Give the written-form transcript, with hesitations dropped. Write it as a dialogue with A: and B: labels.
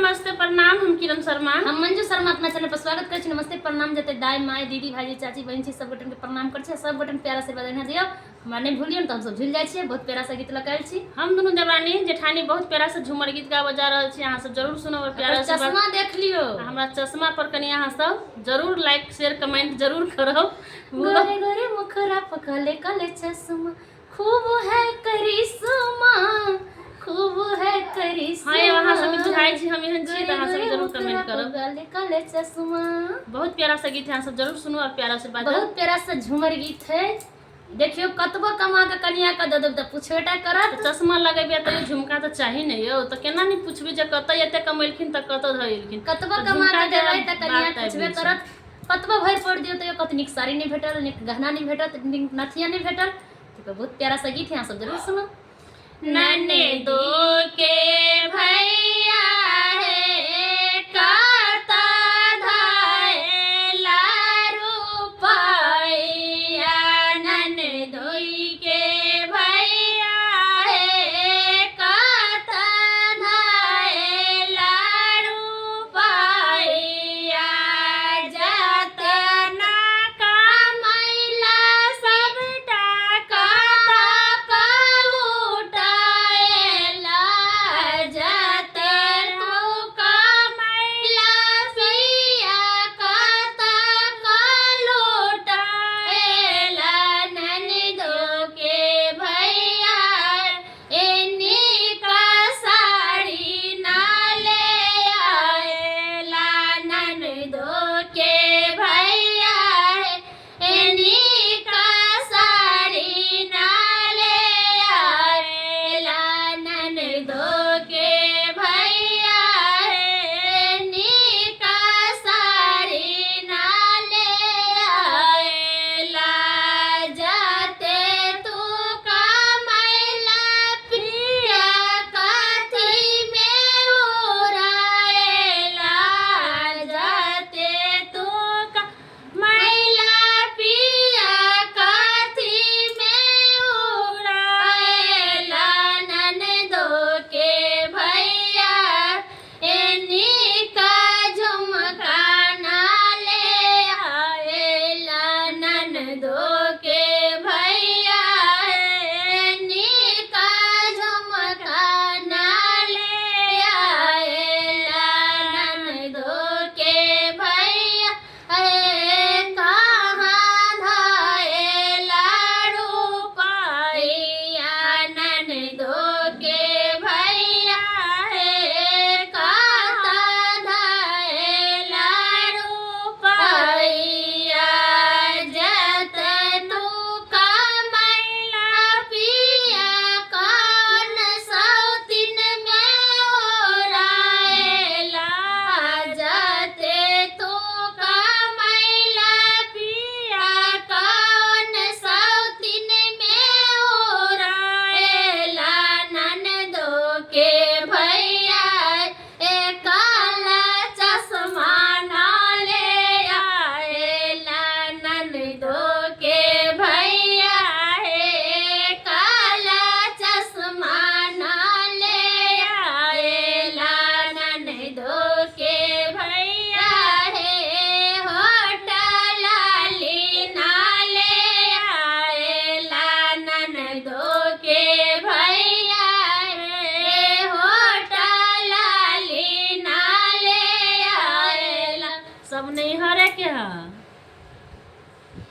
A: नमस्ते प्रणाम। हम किरण शर्मा,
B: हम मंजू शर्मा अपना चैनल पर स्वागत करै छी। नमस्ते प्रणाम। जते दाई माय दीदी भाईजी चाची बहन छी सब गोटन के प्रणाम करै छी। सब गोटन प्यारा आशीर्वाद एना दियौ, हमरा नहि भूलियौ तऽ हम सब झूल जाइ छियै। बहुत प्यारा सा गीत लऽ कऽ आयल छी।
A: हम दुनू देवरानी जेठानी बहुत प्यारा से झूमर गीत गाबऽ जा रहल छी। अहाँ सब जरूर सुनब और प्यारा
B: ओकर चश्मा देख लियौ।
A: हमरा चश्मा पर कनि अहाँ सब जरूर लाइक शेयर कमेंट जरूर करब।
B: गोरे गोरे मुखरा पर काले काले चश्मा, खूब है करिश्मा, खूब है करिश्मा।
A: हाँ, अहाँ सबके बुझाइ छी हम एहन छी तऽ अहाँ सब जरूर कमेंट करब।
B: काले काले चश्मा।
A: बहुत प्यारा सा गीत है, अहाँ सब जरूर सुनू और प्यारा आशीर्वाद।
B: बहुत प्यारा सा झूमर गीत है। देखियौ कतबो कमा के कनिया के दऽ देब तऽ पुछबेटा करत।
A: चश्मा लगेबै तैयो झुमका तऽ चाही ने यौ, तऽ केना नहि पुछबै जे कतऽ एते कमेलखिन तऽ कतऽ धरेलखिन।
B: कतबो
A: तऽ
B: कमा के
A: झुमका के
B: देबै तऽ कनिया
A: बात आबि
B: पुछबे
A: गेल छै।
B: करत। कतबो भरि पड़ि दियौ तैयो कत नीक साड़ी नहि भेटल, नीक गहना नहि भेटत, नीक नथिया नहि भेटल। तो बहुत प्यारा सा गीत है, अहाँ सब जरूर सुनो।
A: नने दो के भैया है काता धायला रुपैया, नने दोई के भैया है काता धायला रुपैया, जतना कमैला सबटा काता कउटाएला, जते तू कमैला पिया काता कलुटाएला, ननदो के भैया एनी का साड़ी ना ले आएला, ननदो के भैया एनी का साड़ी ना ले आएला, ननदो के भैया एनी का साड़ी ना ले आएला, जाते तू कमैला पिया कथी में उड़ाएला, जाते तू कमैला पिया कथी में उड़ाएला, ननदो के भैया एनी का झुमका ना ले आएला, ननदो के भैया एनी का झुमका ना ले आएला, ननदो के भैया ए कहाँ धाएला रुपैया, ननदो के भैया हे काता धाएला रुपैया, जत तू कमैला पिया कौन सौतिन में ओराएला, जते तू कमैला पिया कौन सौतिन में ओराएला, ननदो के भैया ए काला चश्मा ना ले आएला, ननदो के भैया हे काला चश्मा ना ले आएला, ननदो के भैया हे होटल ना ले आएला, ननदो के भैया हे होटल ना ले आएला। सब नहीं हरे के है।